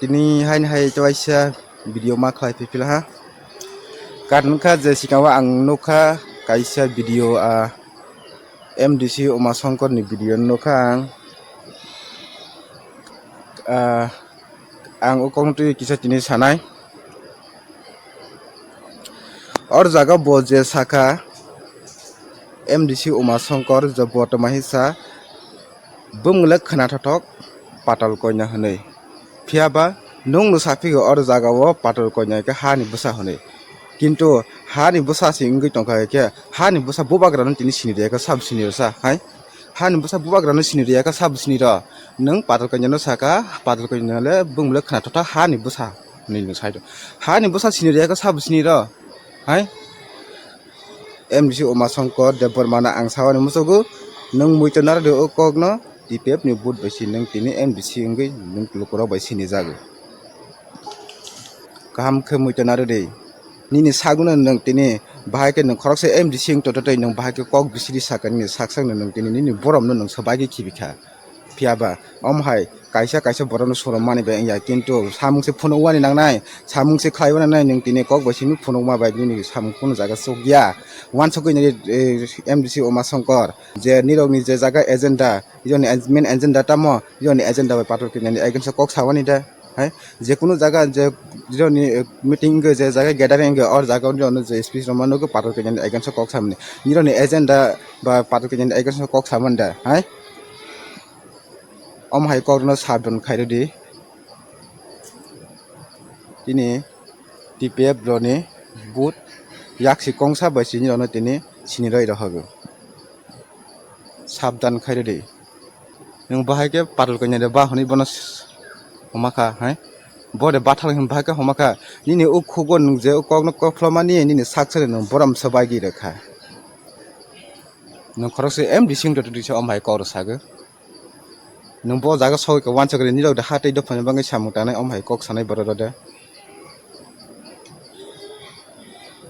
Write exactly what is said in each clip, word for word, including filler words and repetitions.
Tini haini hai kaisa video ma khlai phipila ha. Karon kha je sikao ang nukha kaisa video a M D C Uma Shankar ni video nukha ang. Ah, ang o kok twi kisa tini sanai. Or jaga bo je sakha M D C Uma Shankar je bo toma hisa bumle khna thothok patal koina hwnwi. Phiyaba nwng no saphigwi or jaga o patal koina khe hani bwsa hwnwi. Kintu hani bwsa se wngwi tongkha khe hani bwsa bubagra no tini sini rwya khe sabo sini rwsa hai. Hani bwsa bubagra no sini rwya khe sabo sini rw. Nwng patal koina no sakha patal koina le bumle khna thothok hani bwsa hwnwi nwng sai do. Hani bwsa sini rwya khe sabo sini rw. Hai? M D C Uma Shankar Debbarma no ang sawani muchugo, nwng muitu narwdi o kokno, T P F ni vote bai si nwng tini M D C wngwi nwng lukurok bai sinijago. Kaham khe muitu narwdi. Nini sagno nwng tini bahai khe nwng khoroksa M D C wng tototwi nwng bahai khe kok bisiri saka nini sak sakno nwng tini nini boromno nwng swbaigwi khibikha. Phiyaba omo hai kaisa kaisa borokno swrwngmani bai wngya, kintu samung se phunukmani nangnai, samung se khlaiwi nangnai, nwng tini kok bai simi phunukma bai nini samung phunuk jaga chukya. Wansukgwi nini, eh, M D C Uma Shankar je nirokni je jaga agenda, yoni ag-, main agenda tamo, yoni agenda bai pator khe nini against o kok samani da, hai? Je kunu jaga je nirokni, eh, meeting wngkhe, je jaga gathering wngkhe, or jaga nirokno je speech rwma nukgo pator khe nini against o kok samani. Nirokni agenda ba pator khe nini against o kok samani da, hai? Omo hai kokrokno sabdon khairodi. Tini T P F roni vote yaksi kongsa bai sini rokno tini sini roi rohogo. Sabdan khairodi. Nwng bahai khe patal kanya de ba hwnwi bono s-, homa kha, hai? Bo de bathal hwn bahai khe homa kha. Nini o khugo nwng je o kokno kophlo mani nini sak sari nwng borom swbaigwi rwkha. Nwng khoroksa M D C wng totwi se omo hai kok rw sagwi. Nwng bo jaga sogwi kha wansukgwi nirok de ha tei dophani bagwi samung tangnai omo hai kok sanai borok rok de.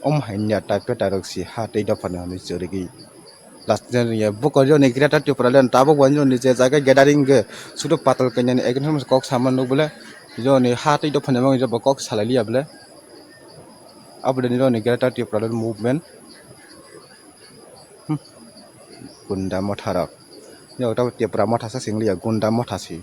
Omo hai nya type khe tairok si ha tei dophani hwnwi chwrwgwi. Last jan ya buko joni Greater Tipraland tabuk bo joni je jaga gathering ge sudu patal kanya ni against kok sama nuk bole joni ha tei dophani bagwi bo kok salai liya bole. Abo de nirok ni Greater Tipraland movement. Hmm. Gunda motharok. Yo, tabo Tipra motha sa sing liya, gunda motha si.